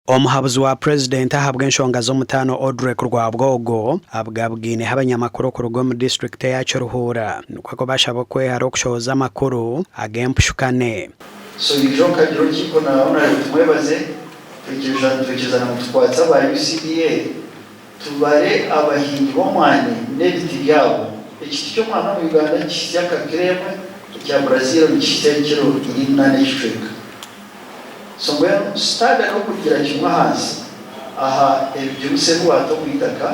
Omuhabuzi wa Purezidenti ahabw'enshonga z'omutaano Odrek Rwabwogo abugabugaineho abanyamakuru okuruga omu disiturikiti eya Kiruhura nikwo kubashaba okwehara okushohoza amakuru ag'empushukane. So ijo nkagira orukiiko na Honourable Tumwebaze twikiriza ngu tukwatse aba UCDA tubare abahingi b'omwani n'ebiti byabo. Ekiti ky'omwani omu Uganda nikihitsya nka kiro emwe, ekya Brazil nikihitsya ekiro ina n'ekicweka. So mbwenu sitaga n'okurugira kimwe ahansi aha ebigimusa ebi waata omu itaka,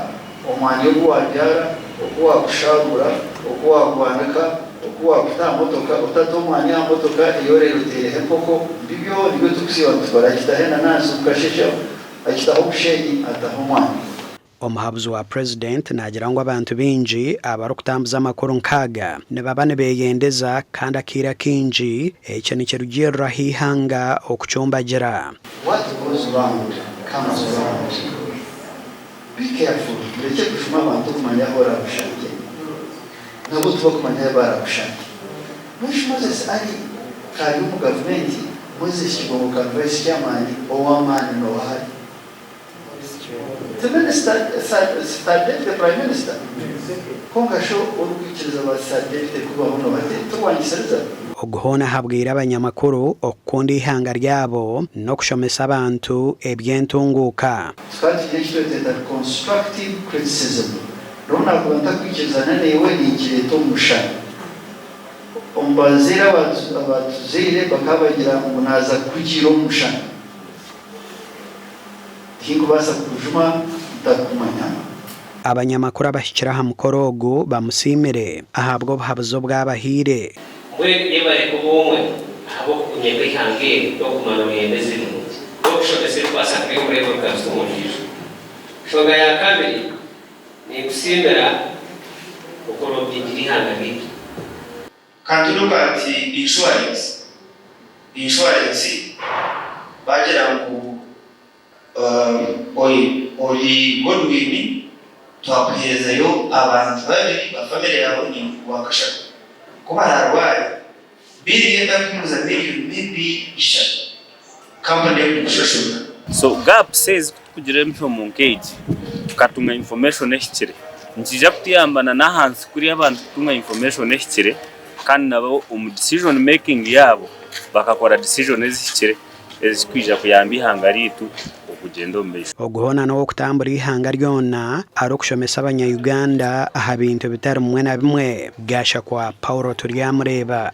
omwani ogu waabyara, oku waagusharuura, oku waagwanika, oku waaguta aha motoka, otata omwani aha motoka ei oreeba oteereho enkoko, ebi byona nibyo turikusiiba nitukora. Agitaho enanansi omu kasheshe, agitaho omushenyi, ataho omwani. Omuhabuzi wa Purezidenti naagira ngu abantu baingi abarikutambuza amakuru nk'aga nibaba nibeyendeza kandi akaire akaingi ekyo nikirugiirira aha ihanga okucumbagira. What goes round comes round. Be careful murekye kujuma abantu okumanya ahu orabushangye nabo tibakumanya ahu barakushange. Mbwenu shi Moses ari kari omu gavumenti Moses Kigongo ka vice chairman ow'amaani nooha hati? Ti minisita, third deputy prime minister? Kwonka shi orikwikiriza ba third deputy kubaho nooha? Ti Rwangisiriza? Ogu hoona ahabwire abanyamakuru okukunda eihanga ryabo n'okushomesa abantu eby'entunguuka. Tukaba twine eki tweteeta constructive criticism. N'obu naakuba ntakwikirizana naiwe, ninkireeta omu mushana. Omu bazaire abaatuzaire bakaba bagira ngu naaza kukugiira omu mushana. Tinkubaasa kukujuma ntakukumanya. Abanyamakuru abahikire aha mukoro ogu bamusiimire ahabw'obuhabuzi obu abahaire. Mbwenu yebare kuba omwe ahabw'okukunyenda eihanga eri n'okuguma nooyenda ez'ebirungi n'okushomesa ebikubaasa kuba ebireebo bikabisa omu njijo. Nshonga ya kabiri, ninkusiimira okurobingira eihanga ryaitu. Can to look at insurance, insurance bagira ngu ori Godwin twakuherezayo abantu babiri ba family yawe ni wakashatu ku bararware bill ye etakuhumuza million maybe ishatu company ekukushashurira. So gaps ezi kutukugira emishomo nk'egi tukatunga information ehikire nikiija kutuyamba na n'ahansi kuriya abantu kutunga information ehikire kandi nabo omu decision making yaabo bakakora decision ezihikire ezirikwija kuyamba eihanga ryaitu okugyenda omu maisho. Ogu hoona n'ow'okutambura eihanga ryona arikushomesa abanya Uganda aha bintu bitari bimwe na bimwe. Gashakwa Paul Turyamureeba.